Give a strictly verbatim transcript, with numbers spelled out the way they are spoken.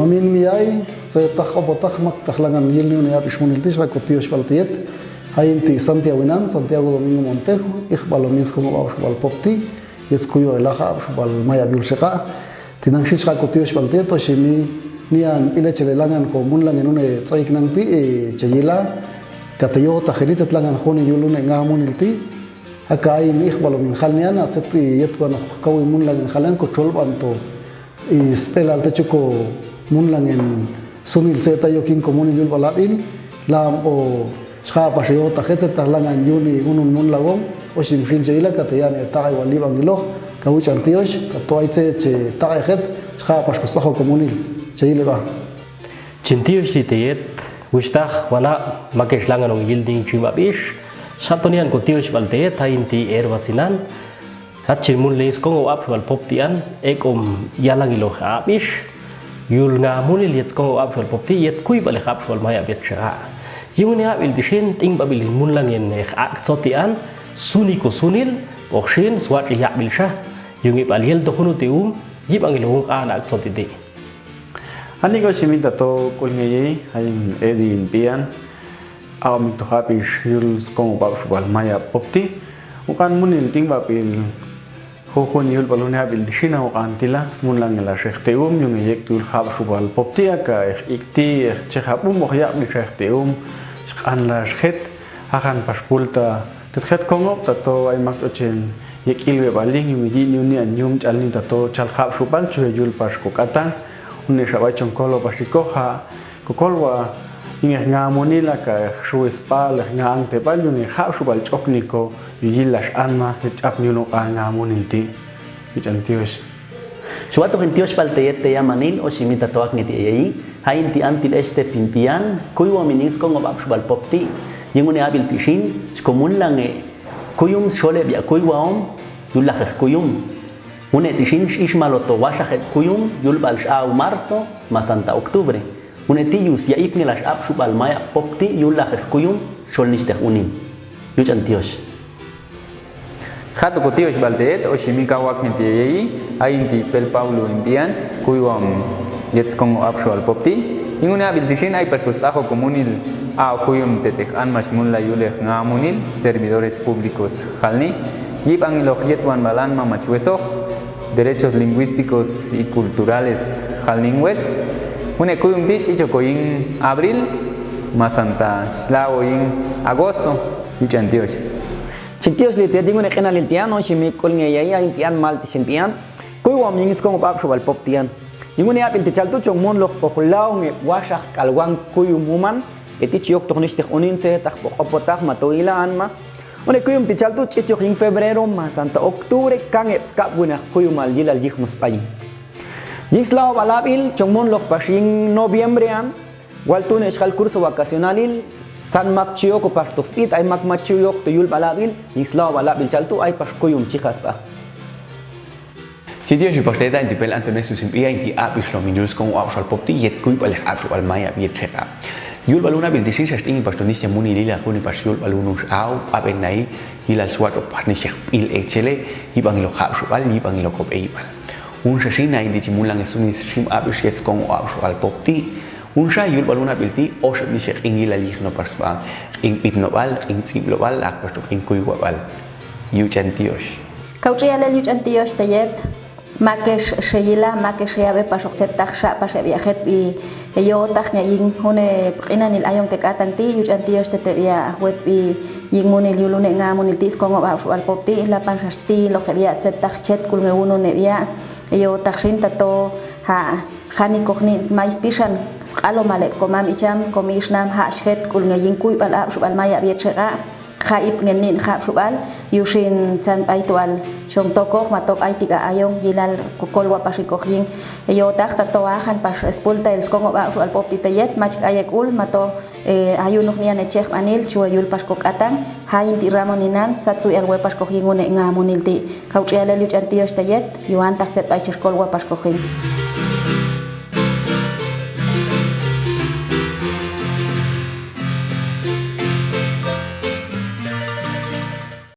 Min miyai, setak obotak mak tak langan yil ni une abis munil ti sako tio sipal tiet. Hain ti Santiago inan, Santiago Domingo Montejo, ik balo min sko ngo abis bal pop ti, yet skuyo elaha abis bal maya biul seka. Tinang si sako tio sipal tiet, to si mi nian ile cele langan ko mun langen une tsaik nang ti, e, cayila. Kata yo tak ini cet langan ko ni yul une nga munil ti. Aka ain ik balo min hal nian, a, cet i yet bano kawi mun langen hal nian ko col banto. I, spelal te cuko mun langen sunil seta yo king ko muni yul balabil, lam o sha pas yo ta het seta langan yuni unun mun lawong, o sim sin se ila kata yan e ta ai wali bang ilo, kau can tios, kata ai ce, ce ta ai het, sha pas ko saho ko munil, ce ile ba. Cin tios li teyet, wis tah wana makes langan ong yil ding cim abis, sato nian ko tios bal teyet, hain ti er wasinan, Hacin mun lei skongo abis wal pop tian, ek om yalang ilo abis, yul nga muni liet skongo abis wal pop ti, yet kui balik abis wal maya biet sera. Yung ni abil disin, ting babil mun langen ek ak cotian, suni ko sunil, oksin, swat yak bil sah, yung ipal yel dohunu ti um, yip angil wong anak coti ti. Ani ko siminta to kul ngeyei, hain edin pian, Au mik tu habis yul skong bab subal maya pop ti. Ukan munil ting bapil. Huhun yul balune habil di sina ukan tila, smun lang ngela syekh teum, yung yek tu yul hab subal pop ti, aka eh ikti, eh ceh habum, oh yak di syekh teum, sekan la syekhet, akan pas pulta. Tetket kongop, tato ai mak ocen, yek ilwe baling, yung iji nyuni anyum, calni tato, cal hab subal, cuhe yul pas kok atang, une sabai congkolo pas ikoha, Kokolwa, ingeh nga munil aka eh suwis pal eh nga ang te pal yung eh hab subal cok niko, yu jilas an ma, eh cap nyulung ah nga munil ti. Yu can tios. Suatu hin tios pal teyet teya manil, o simi tatoak niti eyei, hain ti antil este pintian, kuiwa mining sko ngobab subal pop ti, yung une abil ti sin, sko mun lang eh, kuyum sole biak kuiwa om, yulak eh kuyum. Une ti sin, isma loto wasah eh kuyum, yul bal sau marso, ma santa oktubre. Une ti yus ya ip ngelas ap subal maya pop ti yul lah eh kuyum sol nisteh unin. Yu can tios. Hatu ko tios bal teet, o simi kawak nge ti yei, ain ti pel Paulu impian, kuiwam yet skongo ap subal pop ti. Ingune abil ti sin ai pas kus aho komunil, a kuyum teteh an mas mun la yuleh nga munil, servidores públicos halni, yip angilo yet wan balan mama cuesoh, Derechos lingüísticos y culturales halning wes, une kuyum ti chicho koying abril, ma santa slawo ying agosto, yu can tios. Chin tios li tian, ying une kena lil tian, on simi kul nge yai, ain tian mal ti sin tian, kuy wam ying skong bab subal pop tian. Ying une abil ti chal tu chong mon lok poh lao nge wasah kal wang kuyum human, Eti chiok tok nisteh unin se tah pok opo tah ma to ila an ma. Une kuyum ti chal tu chichok ying febrero ma santa oktubre kangep skap guna kuyum al yilal yih mus payin. Ying slaw bal abil chong mon lok pas ying noviembre an. Wal tune skal kurso wakasionalil san mak chiok o pas tok spit ai mak ma chiok to yul bal abil ying slaw bal abil chal tu ai pas kuyum chikas pa. Sitio si pos teta inti pel Antones usim ia inti abis lo minjul skong uap sual pop ti yet kui paleh ap sual maya yet seka. Yul baluna bil tisin sas tingi pas Tunisia muni lila kuni pas yul balunus au aben nai gilal suat op pas ni sek il ek cele yibang ilo kap sual yibang ilo kop ei bal. Un sasina inti cimulang esuni sim abis yet skong uap sual pop ti. Unsa yul baluna bil ti, osep ni sek inggil alih no pas ba, ing pit no bal, ing tsip lo bal, ak pas tuk ing kui wa bal. Yu can tios. Kau cia lel yu can tios teyet, makes seyila, makes seyabe pasok setak sa, pas ebiak het bi, yo tak nge ing, hune pekinan il ayong tek atang ti, yu can tios tete biak, wet bi, ying munil yulune nga munil ti, skongo ba sual pop ti, lapan sasti, lo ke biak setak cet kul nge unu ne biak, yo tak sin tato, ha, Hani kohni smai spisan, skalo malep komam icham, komi isnam, ha shet, kul ngeying kui bal ap, subal maya biet sera, ha ip ngenin ha subal, yusin san pai tual, song tokoh, matop ai tiga ayong, gilal kukol wa pasi kohying, yo tak tatoa han pas spul tail skongo ba subal pop ti teyet, machik ayek ul, mato, e, ayu nuk nian echeh manil, chua yul pas kok atang, ha inti ramon inan, sat sui alwe pas kohying une nga munil ti, kau chia lel yu can tios teyet, yuan tak cet pai cheskol wa pas kohying.